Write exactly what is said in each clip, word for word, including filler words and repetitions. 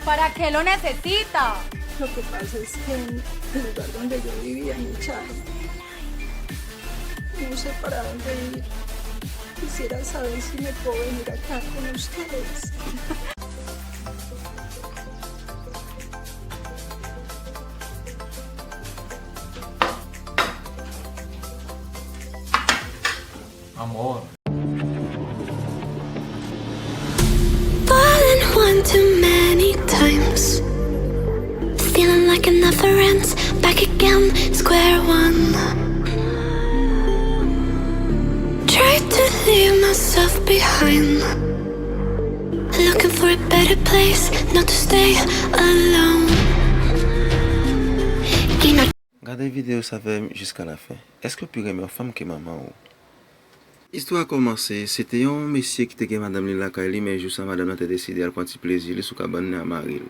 ¿Para qué lo necesita? Lo que pasa es que en el lugar donde yo vivía me echaron. No sé para dónde ir. Quisiera saber si me puedo venir acá con ustedes. Amor. Fallen one too many times. Feeling like a never ends. Back again, square one. Try to leave myself behind. Looking for a better place, not to stay alone. Gain Gade videyo sa avè m jiska la fen. Èske w pi renmen yon fanm ke manman w? Istwa a kòmanse, se te yon mesye ki te gen madanm li lakay li, men jou sa madanm nan te deside al pran ti plezi li sou kabann li a mari l.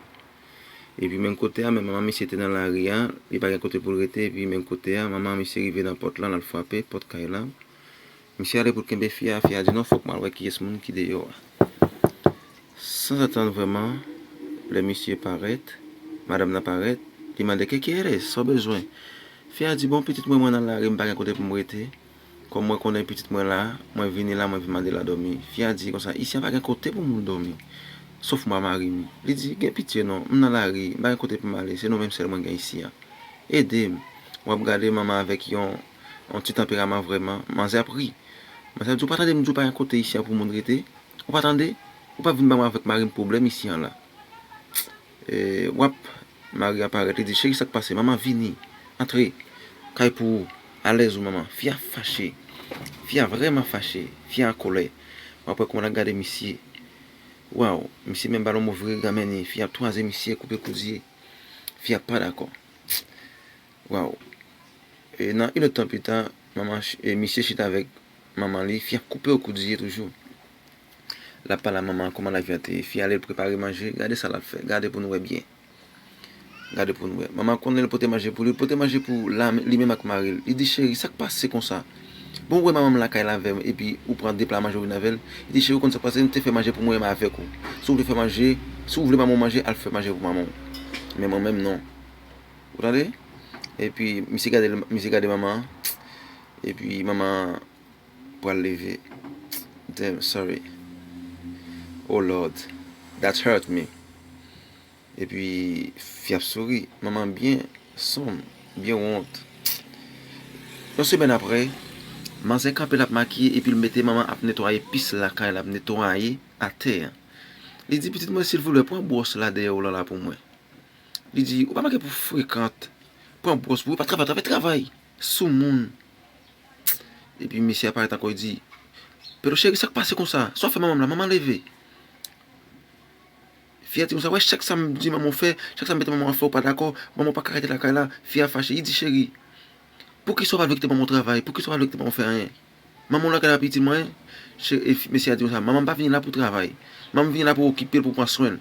Epi menm kote a, men manman misye te nan lari a, li pa gen kote pou l rete, epi menm kote a, manman misye rive nan pòt lan, l al frape pòt kay la. Misye ale pou l kenbe fi a, fi a di non, fòk m al wè kiyès moun ki deyò a. Sanzatann vrèman, lè misye parèt, madanm nan parèt, li mande, "Qué quieres? Sa w bezwen?" Fi a di, "Bon, pitit mwen, mwen nan lari, m pa gen kote pou m rete. Kòm mwen konnen pitit mwen la, mwen vini la, mwen vin mande l a dòmi." Fi a di konsa, "Isi a pa gen kote pou moun dòmi, sof mwen a mari m." Li di, "Gen pitye non, m nan lari, m pa gen kote pou m ale, se nou menm sèl mwen gen isi a. Ede m." W ap gade manman avèk yon, yon ti tanperaman vrèman, manzè ap ri. Manzè ap di, "Ou pa tande m di w pa gen kote isi a pou moun rete? Ou pa tande? Ou pa vin ban mwen avèk mari m pwoblèm isi a la." E, w ap, mari a parèt, li di, "Cheri, sa k pase? Manman vini. Antre. Kay pou ou. Alèz ou, manman." Fi a fache. Fi a vrèman fache. Fi a an kòlè. W ap wè kòman l ap gade misye. Waw, misye menm ba l yon move rega, men ni fi a ap twaze misye, koupe koudye. Fi a pa dakò. Waw. E nan inèdtan pita, manman, e, misye chita avèk manman li, fi a koupe yo koudye toujou. L ap pale a manman an kòman lavi a te ye. Fi a ale l prepare manje, gade sa l ap fè. Gade pou nou wè byen. Gade pou nou wè. Manman konnen l pote manje pou li, l pote manje pou la, li menm ak mari l. Li di, "Cheri, sa k pase konsa? Bon, ou wè manman m lakay la avè m, epi ou pran de pla manje ou vin avè l?" Li di, "Cheri, ou konn sa k pase? M te fè manje pou mwen menm avèk ou. Si w vle fè manje, si w vle manman w manje, al fè manje pou manman w. Men mwen menm, non." Ou tande? Epi, misye gade, misye gade manman an. Epi, manman an pral leve. Damn, sorry. Oh Lord, that hurt me. Epi, fi ap souri. Manman byen sonm, byen wont. Yon semèn apre, manzè kanpe l ap makiye epi l mete manman ap netwaye pis lakay la, ap netwaye atè a. Li di, "Pitit mwen, silvouplè, pran bwòs la dèyè w lan la pou mwen." Li di, "Ou pa manke pou frekant. Pran bwòs pou ou, pa travay, travay, travay. Soumoun." Epi mesye a parèt ankò, li di, "Pedro cheri, sa k pase konsa? Sa w ap fè manman m la? Manman leve." Fi a di konsa, "Wè, chak sa m di manman w fè, chak sa m mete manman w fè, ou pa dakò, manman w pa ka rete lakay la." Fi a fache, li di, "Cheri, poukisa w pa vle kite manman w travay? Poukisa w pa vle kite manman w fè anyen? Manman w lakay la ap itil mwen?" Che-, e fi-, mesye a di konsa, "Manman m pa vini la pou travay. Manman m vini la pou okipe l, pou pran swen l."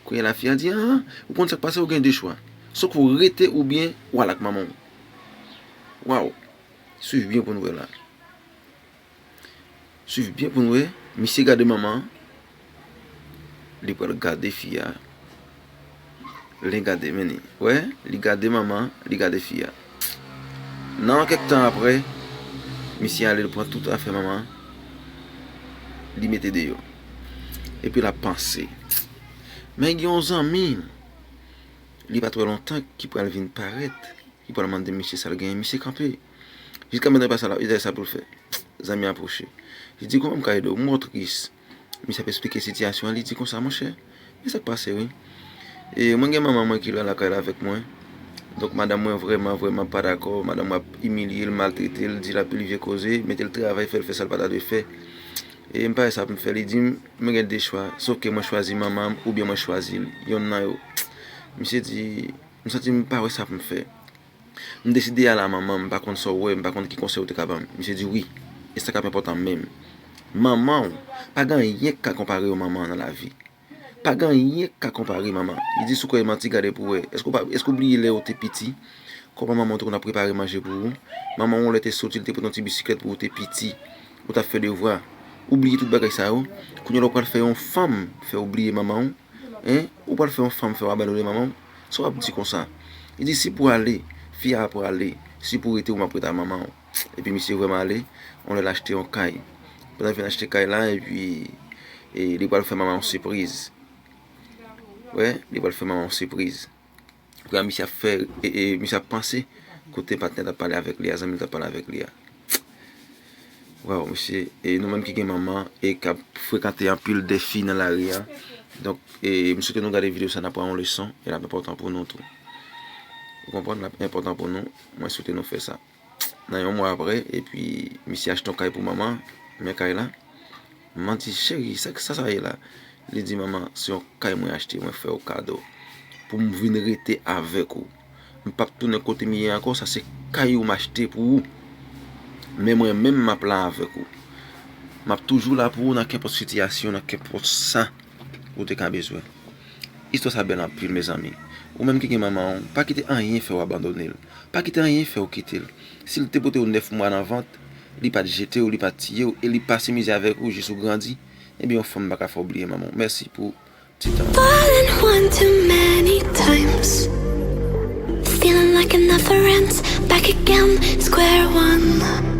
Kounye a la, fi a di, "An, ou konn sa k pase, ou gen de chwa. Swa w rete oubyen w al ak manman w." Waw! Swiv byen pou n wè la. Swiv byen pou n wè. Misye gade manman an. Li pral gade fi a. Li gade, men li. Wè, li gade manman an, li gade fi a. Nan kèk tan apre, misye ale, li pran tout afè manman an, li mete deyò. Epi l ap panse. Men gen yon zanmi, li pa twò lontan, ki pral vin parèt. Li pral mande misye sa l genyen, misye kanpe. Jiska mentnan, li pa sa, li pa sa pou l fè. Zanmi an pwoche. Li di, "Kòman m ka ede w? M wè w tris." Misye ap esplike sitiyasyon an, li di konsa, "Monchè, men sa k pase, wi. E mwen gen manman mwen ki la lakay la avèk mwen. Donk, madanm mwen vrèman, vrèman pa dakò. Madanm mwen ap imilye l, maltrete l, di l anpil vye koze, mete l travay, fè l fè sa l pa ta dwe fè. E m pa wè sa pou m fè." Li di m, "Mwen gen de chwa, sòf ke mwen chwazi manman m oubyen mwen chwazi l, yonn nan yo." Misye di, "M santi m pa wè sa pou m fè. M deside ale a manman m, m pa konn sa w wè, m pa konn ki konsèy ou te ka ban m." Misye di, "Wi, e sa k ap enpòtan menm. Manman w, pa gen anyen k ka konpare yon manman nan lavi. Pa gen anyen k ka konpare manman." Li di, "Si w kwè e manti, gade pou w wè. Èske w pa, èske w bliye lè w te piti? Kòman manman w te konn ap prepare manje pou ou? Manman w, lè te soti, li te pote yon ti bisiklèt pou ou te piti. Ou t ap fè devwa. Ou bliye tout bagay sa yo. Kounye a la, w pral fè yon fanm fè w bliye manman w. Hein? Ou pral fè yon fanm fè w abandone manman w? Sa w ap di konsa? Li di, si pou ale, fi a prale. Si pou rete, ou m ap rete a manman w. Epi misye vrèman ale, yon lè l achte yon kay. Pandan l fin achte kay la, epi e, li pral fè manman yon sipriz. Wè, li pral fè manman yon sipriz. Kounye a misye ap fè, e, e, misye ap panse kote patnè t ap pale avèk li a, zanmi l t ap pale avèk li a. Waw, mesye, e nou menm ki gen manman e k ap frekante anpil de fi nan lari a. Donk, e, m swete nou gade videyo sa, n ap pran yon leson, e l ap enpòtan pou nou tou. Ou konprann, l ap enpòtan pou nou. Mwen swete nou fè sa. Nan yon mwa apre, epi misye achte yon kay pou manman, men kay la. Manman di, cheri, sa, sa, sa ye la? Li di, manman, se yon kay mwen achte, mwen fè w kado. Pou m vin rete avèk ou. M p ap tounen kote m ye ankò, sa se kay ou m achte pou ou. Men mwen menm, m ap la avèk ou. M ap toujou la pou ou nan kenpòt sitiyasyon, nan kenpòt sa ou te ka bezwen. Istwa sa bèl anpil, mezanmi. Ou menm ki gen manman w, pa kite anyen fè w abandone l. Pa kite anyen fè w kite l. Si l te pote w nèf mwa nan vant, li pa t jete w, li pa t tiye w, e li pase mizè avèk ou jis ou grandi, ebyen, yon fanm pa ka fè w bliye manman w. Mèsi pou ti tan w. Fallen one too many times. Feeling like another ends. Back again, square one.